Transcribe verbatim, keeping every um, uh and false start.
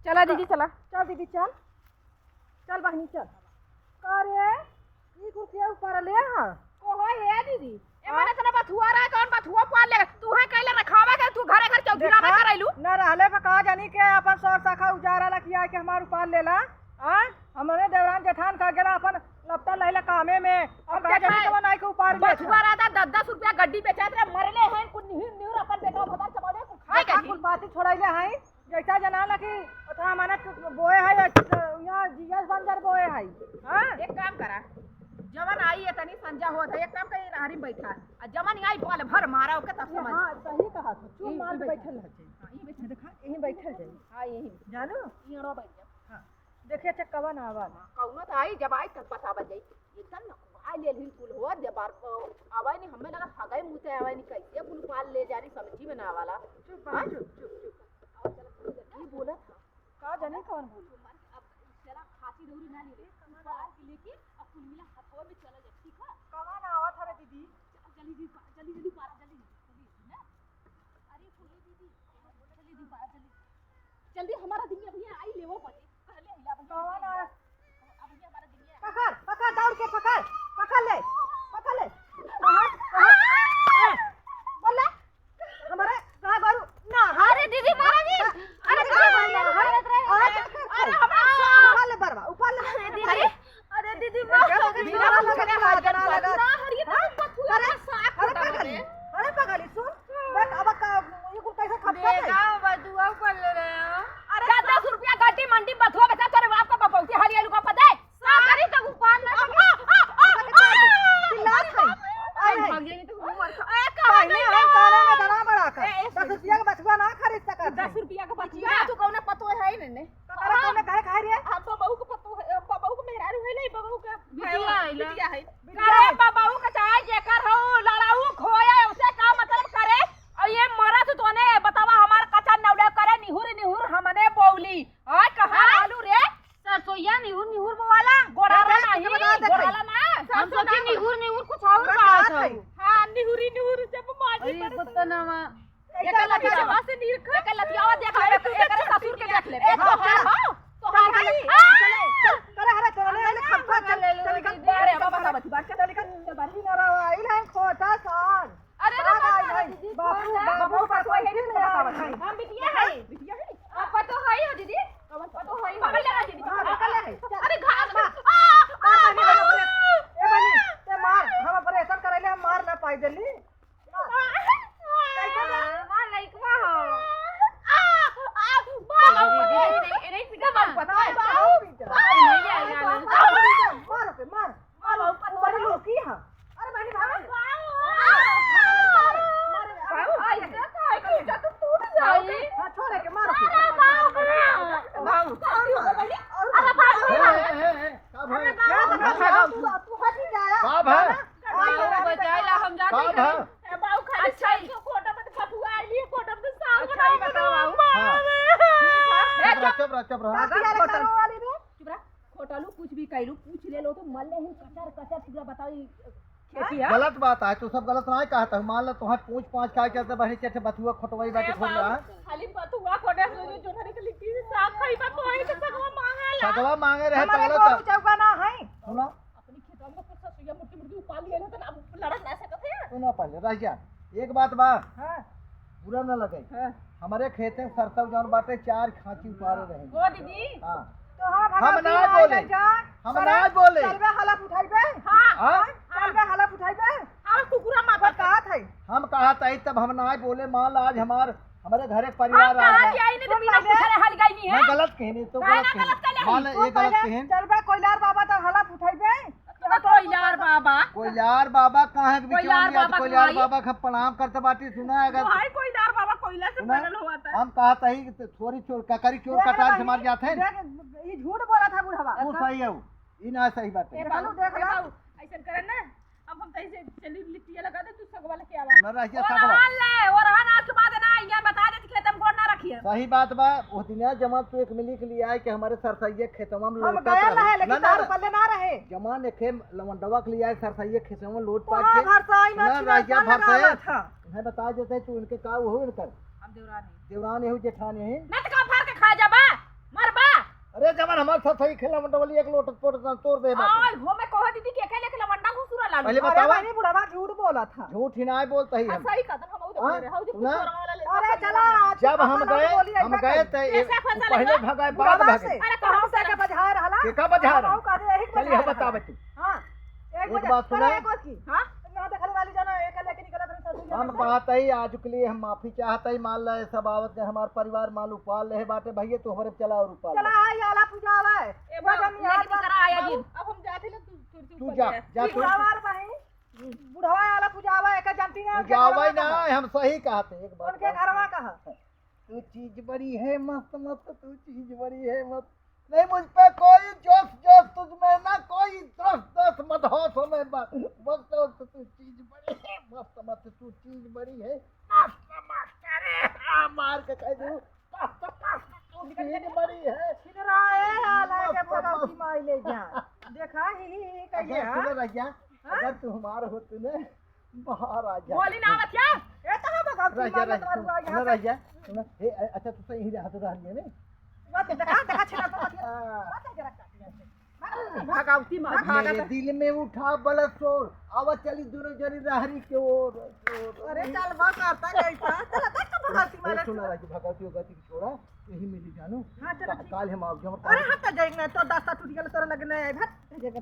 चला दीदी, चला। चल दीदी, चल। चल बहिनी, चल। का रे, ई कुल के ऊपर ले हा? को हो हे दीदी? ए, हाँ? मने तना बथुआ रहा, कौन बथुआ पाल ले? तू है कहले रखावा के, तू घरे घर चौधरी रामा देखा, करैलू। न रहले पे का जानी के अपन सौर शाखा उजारा ला किया के हमार उपार लेला। हाँ? हमरे देवरान जेठान का गेला अपन लपटा लहिला कामे में, और अब का जानी देखा, कवन आई के उपार लेत बथुआ है। रहा था, दस दस रुपया गड्डी बेचात रहे, मरले हैं, कुल निहुर निहुर अपन बेटा भतार चबौले, कुल खाए देखा, गए। कुल बाती छोड़ैले हैं। जैसा जना ना कि ओतना माने बोए है, या यहाँ जीएस बंदर बोए है। हाँ? एक काम करा, जवन आई है तनी संजा होत है, एक काम करी, रहरी में बैठा, आ जवन आई बल भर मारा ओके, तब समझ। हाँ, सही कहा तू, चुप यही मार के बैठा। बैठल रह जाई। हाँ, यही बैठा। देखा, यहीं बैठल जाई। हाँ, यहीं। जानू? यहीं बैठ जा। हाँ, देखिए, अच्छा, कवन आवा। हाँ, कौनो तो आई, जब आई तब बतावा जाई। एकदम नखुआ ले लिन कुल हो, जब बार को आवा नहीं, हमें लगा हगाई मुते आवा नहीं, कैसे कुल पाल ले जा रही, समझी में ना वाला। चुप, हाँ? चुप, चुप, चुप। ई बोलत ह। का जानी कवन बोल। अब चला, खांसी दौरी ना ले ले। उपार के लेके अब कुल मिला हथवा में चला जा, ठीक है? कवन आवत ह रे दीदी? जल्दी, जल्दी, जल्दी, जल्दी उपारा, जल्दी, जल्दी, ना? अरे, फूले दीदी, जल्दी, जल्दी उपारा, जल्दी। जल्दी, हमारा दिन अभी आई लेवो बजे। पहले हिला बजे। कवन आ-, अब ये हमारा दिन है। पकड़, पकड़, दौड़ के पकड़, पकड़ ले, पकड़ ले। कहाँ, कहाँ? ए, बोल ले। हमारे गाय गोरू ना, हाँ? अरे दीदी, मारा जी। अरे अरे, गाय गोरू ना, हाँ? अरे, अरे, अरे, हमारा ऊपर ले बरवा, ऊपर ले। अरे दीदी, अरे, अरे दीदी, अरे, मारा अरे, जी। अरे, अरे, अरे, अरे, अरे, अरे, पगली, अरे पगली, सुन। देख, अब का, ये कुल कैसे खपत है? देखा, बथुआ पल रहे हो। अरे, दस दस रुपया गड्डी मंडी बथुआ बेचा, तोरे बाप का बपौती हरिया लुका पता है? सागरी तक उपार ना सके। चिल्लात है। अरे, भाग जाएगी तो हम मर खा-, ए, कहाँ पहले गई हम रे? काले में धरा बड़ा कर। ए, ए, दस रुपया का बथुआ ना खरीद सकत है। दस रुपया का बथुआ? बिटिया, तू कौनो पतो है ही नहीं। तो करे कौनो घर खाए रे? हम बबऊ के पतो है, बबऊ के मेहरारू है नहीं, बबऊ के बिटिया है ना? बिटिया है। अरे बबऊ के चाहे जेकर हो, लड़ाऊ खोए, उसे का मतलब करे? और ये मरद तोने बतावा, हमार कच्चा नौले करे, निहुर निहुर हमने बोली। आय, कहाँ आय? आलू रे? सरसोईया निहुर निहुर बोवाला। गोड़ाला अरे, नहीं, कितना देख गोड़ाला ना। हम सोचे निहुर निहुर कुछ और कहा था। हाँ, निहुरी निहुर जब माटी अरे, पर कुत्ता नामा। एकर लतियावा से निरखा। एकर लतियावा देख ले, एकर ससुर के देख ले। ए, तो हाँ, हाँ, तो हाँ, चल, हाँ। चल, चल, अरे, अरे, चल, चल, चल, चल, चल, अरे, बाबा, बाबा, बाबा, चल, चल, चल, बाबा, आइल है खोटा सान। अरे, बाबा, बाबा, आइल है। दीदी, बाबू, खोटा। बाबू, बाबू, बाबू, बाबू, बाबू, हम बिटिया है। बिटिया है? आप पतो है हो, दीदी? पतो है हो? पकड़ ले, दीदी। हाँ, पकड़ ले। अरे, घास में। आ, आ, आ, ए, बनी, ते मार, हम ऑपरेशन करे ले, हम मार ना पाई जल्दी। हमार लइकवा हो। आ, आ, बाबू, अरे, अरे, अरे, पीटा बाबू, पता है? बाबू, पीटा। अरे, नहीं जाएगा ना। बाबू, पीटा। मार पे, मार। मार, बाबू, पता है? बड़ी लोकी है। अरे, बहनी, भाग। बाबू, बाबू, ऐसा तो है कि इज्जत तो टूट जाओगे। हाँ, छोड़ के, मार के। अरे, बाबू, बाबू। अरे, बाबू। ए, ए, ए, ए, का भाई? अरे, बाबू, का भाई? तू, तू हट ही जाया। का भाई? बाबू, बचाए ला, हम जाते हैं। का भाई? ए, बाबू, खाली अच्छा, सरसों कोटा में फतुआ आइली, कोटा में साग अच्छा, बनाओ, बताओ, बनाओ, बाबू। हाँ। बाबू। ठीक है। ए, चुप रह, चुप रह, चुप रह। पागल खोटल। चुप रह, खोटलू, कुछ भी कहलू, पूछ ले लो तो मल्ले ही कचर, कचर, पूरा बताओ, ये खेती है? गलत बात है, तू सब गलत ना कहत है। मान लो, तुम्हारे पूछ पाँच का कहते, बहनी चट्टे बथुआ खोटवाई बाटे, ए, खोट रहा है। बाबू, खाली बथुआ खोटे, जो, जो, जो हरी के लिट्टी से साग खाई बा, तो वही तो सगवा मांगे ला। सगवा मांगे रहे, हमारे पगला को तो। चौका ना है। सुना, अपनी खेतवा में कुछ ससुइया मुर्गी मुर्गी उपाल लिया ना, तो अब लड़क ना सकत है। सुना पहले, रह जा। एक बात बा, हाँ। बुरा ना लगे। हाँ। हमारे खेते में सरसों जौन बाटे, चार खांची उपारे रहे। ओ दीदी। हाँ। तो हाँ, हम भगवती ना राजा बोले। जा, हम करे, ना बोले। चलबे हलफ उठाइबे। हाँ। हाँ? चलबे हलफ उठाइबे। हाँ, कुकुरा मार पर कहत है। हम कहत है तब हम ना बोले, मान ला आज हमार, हमारे घर एक परिवार हम आ कहाँ गया। से आई नहीं तो सुन बिना पहले। पूछे हल गई नहीं है। मैं गलत कहे नहीं, तो काहे गलत ना कहे। गलत कहले मान हई? ला, तू ये गलत पहले कहे। चलबे कोइलार बाबा तो हलफ उठाइबे। तो कोइलार बाबा। कोइलार बाबा कहाँ के बीच में कोइलार आ गया? बाबा कोइलार तुम्हारी? बाबा का प्रणाम करते बाटी, सुना है अगर भाई, कोइलार बाबा कोइला से सुना? बनल हुआ था। हम कहत है कि थोड़ी चोर, ककरी चोर देख कटार से भाई, मार जात है। देख, ये झूठ बोला था बुढ़वा। तू सही है, ई ना सही बात है। ए बाबू, देख ए ला। बाबू, ऐसन करे ना, अब हम तैसे चली लिट्टिया लगा दे, तू सगवा लेके आवा। न रह जा ओ सगवा। रहन ले, ओ रहन आज के बाद ना, यहाँ बता दे, खेत में गोड़ ना रखिए। सही बात बा, वो दिन जमा तू एक मिली के लिए आए कि हमारे सरसैया खेतवा में हम लोटत गए रहे। रहे, लेकिन ना, ना, तार ना। पल्ले ना रहे। जमा देखे लवंडवा के लिए आए सरसैया खेतवा में लोट तो पाट के। घर से आई ना, ना, चिल्ला रह जा, लगा भर से। हुआ था। उन्हें बता देते तू इनके का हो इनकर। हम देवरानी। देवरानी हो, जेठानी है। ना तो का फाड़ के खा जाबा। अरे जवन हमार साथ सही खेला मंडवली एक लोट पोट तोड़ दे बाटे। आय हो, मैं कह दीदी के अकेले के लवंडा घुसुरा लालू। पहले अरे बतावा। बहनी, बुढ़वा झूठ बोला था। झूठ ही नाहीं बोलत ही हाँ, हम। सही कहत हम, हाँ? सुना? अरे चला, जब हम गए, हम गए तो कैसे एक फंसा पहले लगा? भगाए, बाद बुढ़वा भागे। से। अरे कहाँ से के बजाय रहला? के का बजाय हम रहला? कहते यही चलिए, हम बजाय बतावे रहला। तू। हाँ। एक एक बात बात सुना। सुना। एक बात की। हाँ? ना देखले वाली जाना, एक लेके निकलत रहे, सब हम जाना। कहत ही, आज के लिए हम माफी चाहत ही, मान ला, ये सब आवत गए, हमार परिवार माल उपाल रहे बाटे, भैया, तू हमरे चला और उपाल चला, ले। आई आला पूजा आवे। ए वो बाबू, जब याद लेके बात करा आया जी। अब हम जाते ले, तू, तू, तू तू ऊपर जा, ले। जा तू। बुढ़ावा रे भाई, बुढ़ावा आला पूजा आवे, एक जानती ना, तू जावे ना, हम सही कहते, एक बात उनके और घरवा सुन। कहा। तू चीज बड़ी है मस्त मस्त, तू चीज बड़ी है मस्त। नहीं मुझ पे कोई जोश जोश, तुझ में ना कोई दोष दोष, मदहोश हूँ मैं बस। मस्त मस्त तू चीज बड़ी है मस्त मस्त, तू चीज बड़ी है मस्त मस्त। अरे हाँ, मार के कह दूँ, मस्त मस्त तू चीज बड़ी है। छिनराए आला के मस्त भगवती मस्त। माई ले जा। देखा, ही, ही, ही, कहिए, अच्छा, हाँ? सुनो रह जा, हाँ? अगर तू हमार होती ना, बाहर आ जा। बोली ना बच्चा। ए, तो हम भगवती रह जा, मानत रह जा, रहू, सुन, यहाँ सुन, रह पे। जा। सुन, ए, ए, अच्छा, तू सही रहा, तू रह लिया, नहीं? बात देखा, देखा, छिना तो बतिया। हाँ। बात है जरा काट लिया। भगवती माँ, मेरे भागत। दिल में उठा बड़ा शोर, आवा चली दोनों जनी रहरी के ओर, ओर। अरे, चल, वो करता कैसा? चल, देख तो भगवती ए, मानत सुना, चला। राजू, भगवती, भगवती की छोड़ा, यही मिली जानू। हाँ, चलो, का-, ठीक। काल हम आओ, जो हम अरे, हट जाएंगे, तो दस्ता टूट गया, तोरा लगने है, हट, हट जाएगा।